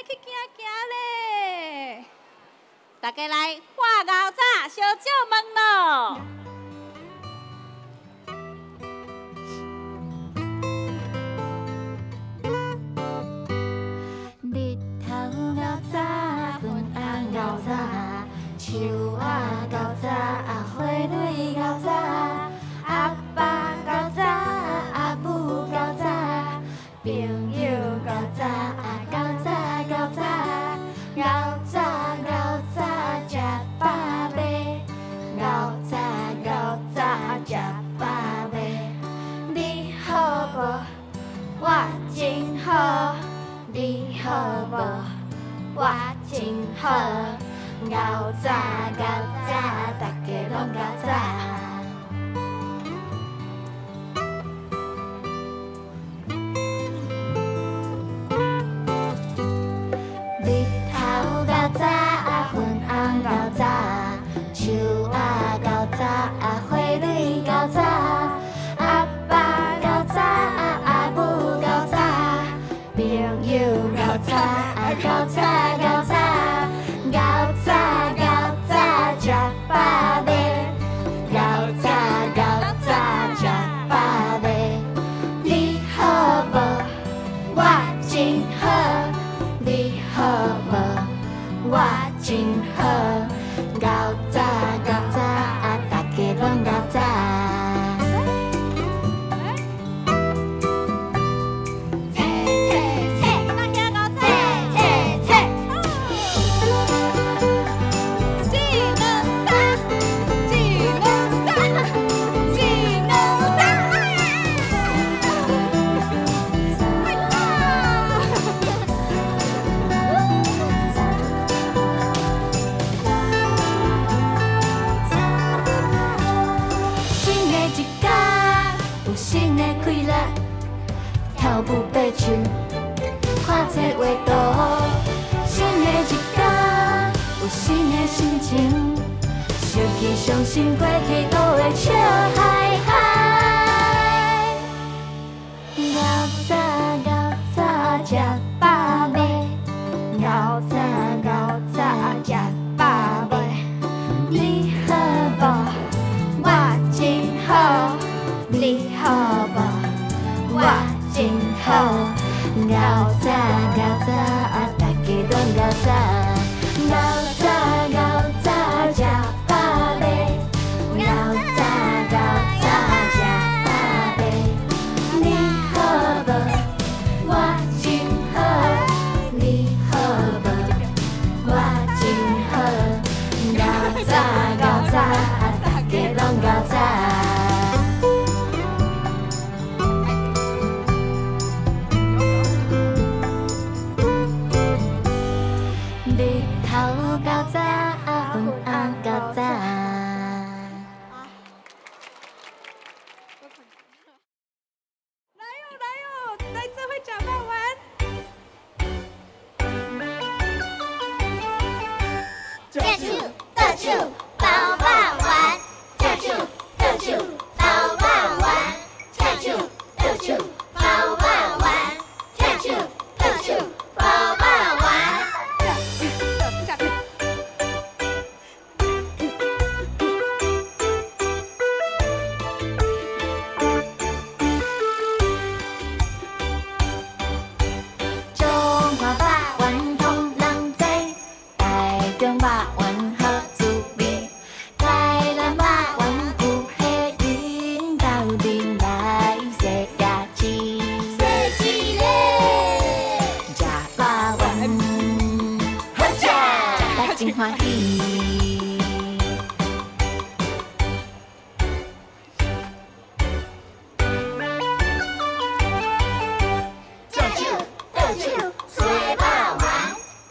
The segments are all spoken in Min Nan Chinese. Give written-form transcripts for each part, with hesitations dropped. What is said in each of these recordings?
去行行咧。大家來畫牛早，相借問咯。日頭𠢕早，雲仔𠢕早，樹仔𠢕早，花蕊𠢕早，阿爸𠢕早，阿母𠢕早，朋友𠢕早，𠢕早𠢕早，𠢕早𠢕早食飽未？𠢕早𠢕早食飽未？你好無？我真好。你好無？我真好。𠢕早𠢕早，大家攏𠢕早。日頭𠢕早，雲仔𠢕早，樹仔𠢕早，花蕊𠢕早，阿爸𠢕早，阿母𠢕早，朋友𠢕早，𠢕早𠢕早，𠢕早𠢕早食飽未？𠢕早𠢕早食飽未？你好無？我真好。你好無？我真好。𠢕早𠢕早，大家攏𠢕早。一兩三，一兩三，一兩三。新的一天有新的快樂，跳舞爬樹，看冊畫圖。新的一天有新的心情，想起傷心過去都會笑嗨嗨。𠢕早𠢕早食飽未？𠢕早𠢕早食飽未？你好無？我真好。你好無？我真好。𠢕早𠢕早，大家攏𠢕早。𠢕早𠢕早食飽未？𠢕早𠢕早食飽未？你好無？我真好。你好無？我真好。𠢕早𠢕早，大家攏𠢕早。日頭𠢕早，雲仔𠢕早。來喲來喲，來這會呷肉丸。舉手、倒手、包肉丸，舉手、倒手、包肉丸，舉手、倒手、包肉丸，舉手、倒手、包肉丸。中華肉丸通人知，台中肉丸好滋味，台南肉丸有彼陣鬥陣來踅夜市。踅一个，食肉丸，好食，食甲真歡喜。舉手、倒手、吹肉丸，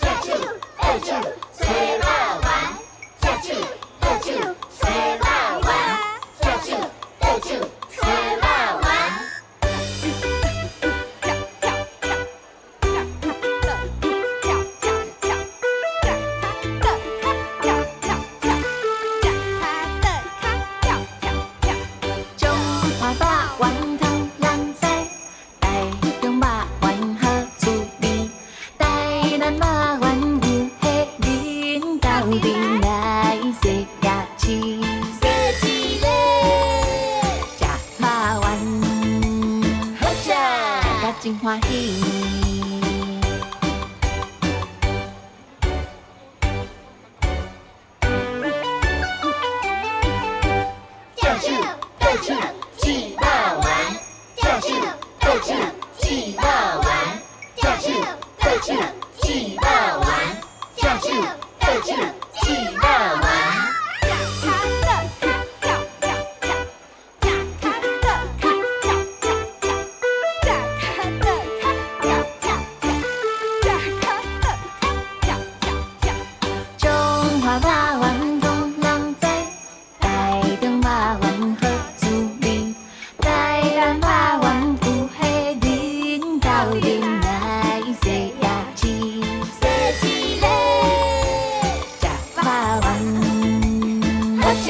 舉手、倒手、吹肉丸，舉手、倒手、吹肉丸，舉手、倒手、吹肉丸。跳跳跳，跳跳跳，跳跳跳，跳跳跳，跳跳跳。中華肉丸通人知，台中肉丸好滋味，正手对手刺肉丸，正手对手刺肉丸，正手对手刺肉丸，正手对手刺肉丸。中华肉圆戇人知，台中肉圆好滋味，台南肉圆有彼恁斗阵来洗也试，洗一个，食肉圆好食，食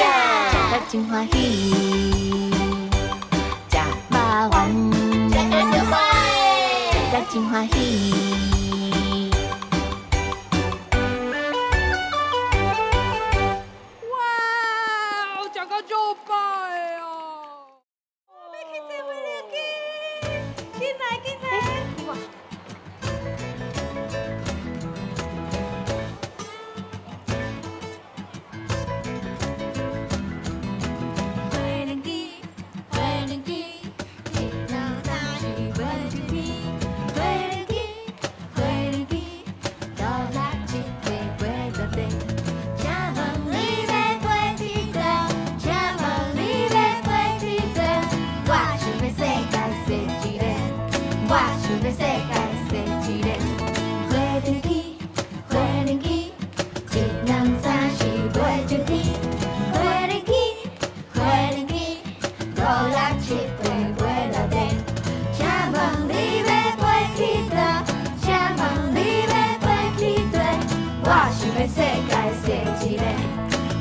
甲真歡喜，食肉圓，食甲就歡食甲真歡喜。哇，食甲足飽的哦！欲去坐飛機，緊來緊來！花蓮機，花蓮機，一兩三四飛一天。花蓮機，花蓮機，五六七八飛落地。請問你欲飛去佗？請問你欲飛去佗？我想欲世界踅一下，我想欲世界踅一下。花蓮機，花蓮機，一兩三四飛一天。花蓮機，花蓮機，五六七八飛落地。請問你欲飛去佗？請問你欲飛去佗？我想欲世界踅一下，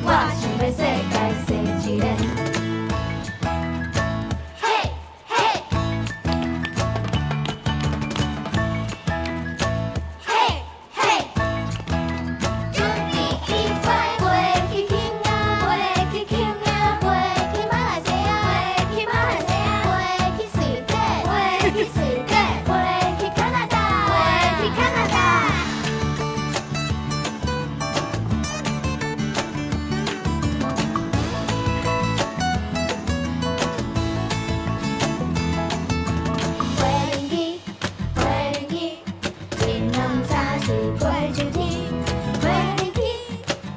我想欲世界踅一下。嘿，嘿，嘿，嘿，准备起飞，飞去肯亚，飞去肯亚，飞去马來西亞，飛去馬來西亞，飛去瑞典，飛去瑞典，飛去加拿大，飛去加拿大。花蓮機，花蓮機，一兩三四飛一天。花蓮機，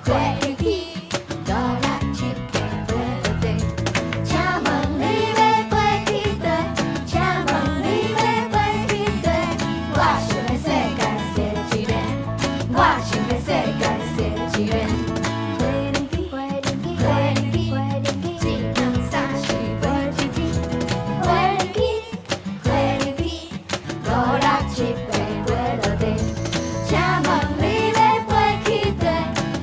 花蓮機，五六七八飛落地。請問你欲飛去佗？請問你欲飛去佗？我想欲世界踅一下，我想欲世界踅一下。花蓮機，花蓮機，花蓮機，花蓮機，一兩三四飛一天。花蓮機，花蓮機，五六七八飛落地。請問你欲飛去佗？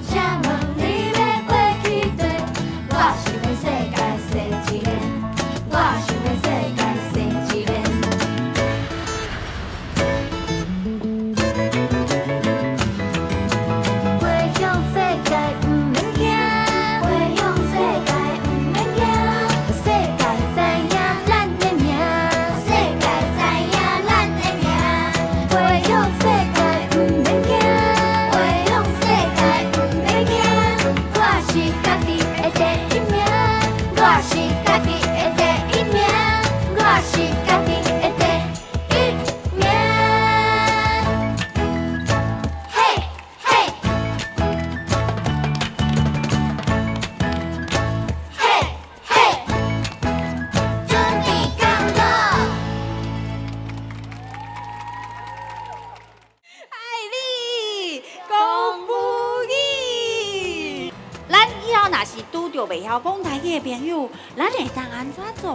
請問你欲飛去佗？我想欲世界踅一下，我想欲世界踅一下。飛向世界毋免驚，飛向世界毋免驚，世界知影咱的名，世界知影咱的名，飛向世界毋免驚，飛向世界毋免驚，我是家己的第一名，我是家己的第一名，我是家己的第一名。嘿，嘿，嘿，嘿，准备降落。愛你講母語。咱以後若是拄著袂曉講台語的朋友，咱會當按怎做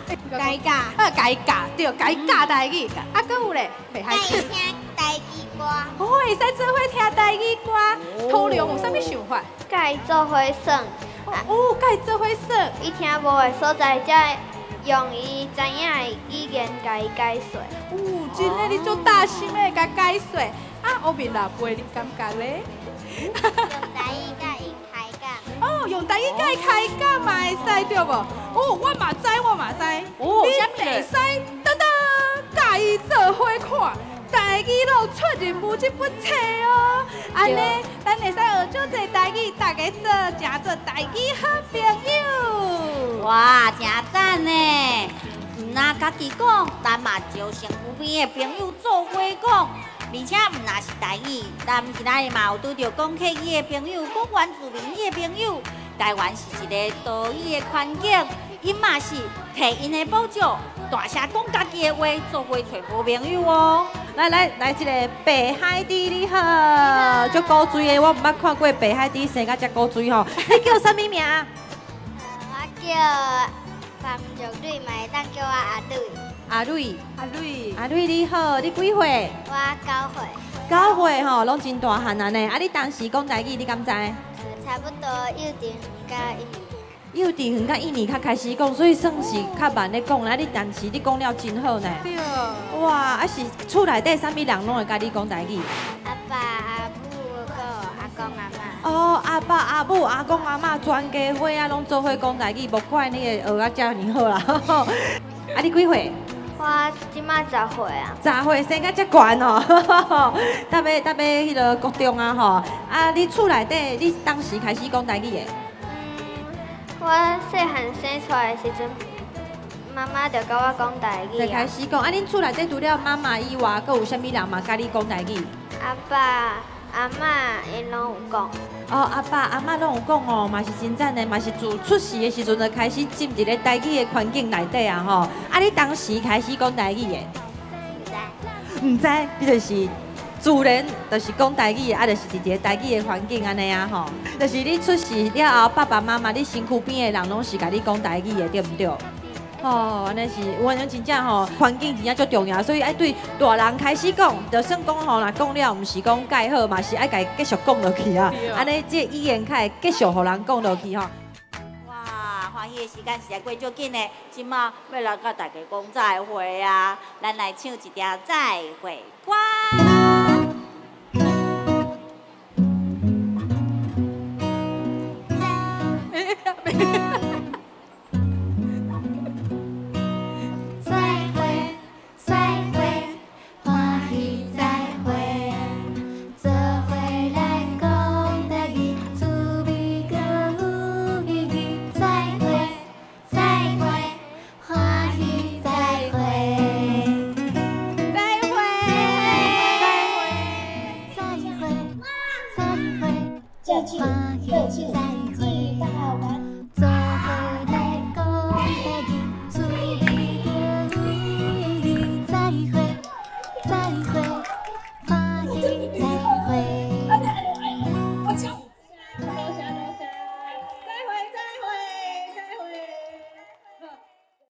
啊？共伊教，啊，共伊教，對，共伊教台語。啊，閣有咧，袂佮使伊聽台語歌，哦，會使做伙聽台語歌。土龍有啥物想法？佮伊做伙耍，哦，共伊做伙耍。伊聽無的所在，才用伊知影的語言共伊解說。哦，真的，你足貼心的，共解說。啊，烏面老爸，你感覺咧？用台語佮𪜶開講。哦，用台語共伊開講嘛會使對無？哦，我嘛知，我嘛知。哦你啥物會使噔噔，共伊做伙看台語攏有出任務這本冊哦。按呢，咱會使學足濟台語，大家做誠做台語好朋友。哇，誠讚呢！毋若家己講，咱嘛招身軀邊的朋友做伙講，而且毋若是台語，咱今仔日嘛有拄著講客語的朋友，講原住民語的朋友。台灣是一个多語的環境，𪜶嘛是提𪜶的寶石，大聲講家己的話，做伙揣好朋友哦。來來來，這个白海豬你好，足古錐的，我毋捌看過白海豬生甲遮古錐吼。你叫啥物名？我叫方玉蕊，嘛會當叫我阿蕊。阿蕊，阿蕊，阿蕊你好，你幾歲？我9歲。9歲吼，攏真大漢啊呢。啊，你當時講台語，你敢知？差不多幼稚園佮一年。幼稚園佮一年較開始講，所以算是較慢咧講。啊，你當時你講了真好呢。對。哇，啊是厝內底啥物人攏會佮你講台語？阿爸、阿母、閣阿公、阿嬤。哦，阿爸、阿母、阿公、阿嬤，全家伙仔攏做伙講台語，無怪你會學甲遮爾好啦。啊，你幾歲？我這馬10歲啊。10歲生甲遮懸哦，搭欲搭欲彼个國中啊吼。啊，你厝內底，你當時開始講台語的？我細漢生出來的時陣，媽媽就佮我講台語。就開始講。啊，恁厝內底除了媽媽以外，閣有啥物人嘛佮你講台語？阿爸、阿嬤𪜶攏有講。哦，阿爸、阿嬤攏有講哦，嘛是真讚的，嘛是自出世的時陣就開始進入個台語的環境內底啊吼。啊，你當時開始講台語的？毋知。毋知，你就是自然就是講台語，啊，就是佇一个台語的環境按呢啊吼。就是你出世了後，爸爸媽媽、你身軀邊的人攏是共你講台語的，對毋對？哦，按呢是，有影真正吼，環境真正足重要，所以愛對大人開始講，就算講吼，若講了毋是講蓋好，嘛是愛共繼續講落去啊。按呢，這個語言較會繼續予人講落去吼。哇，歡喜的時間實在過足緊的，這馬欲來佮大家講再會啊！咱來唱一條再會歌。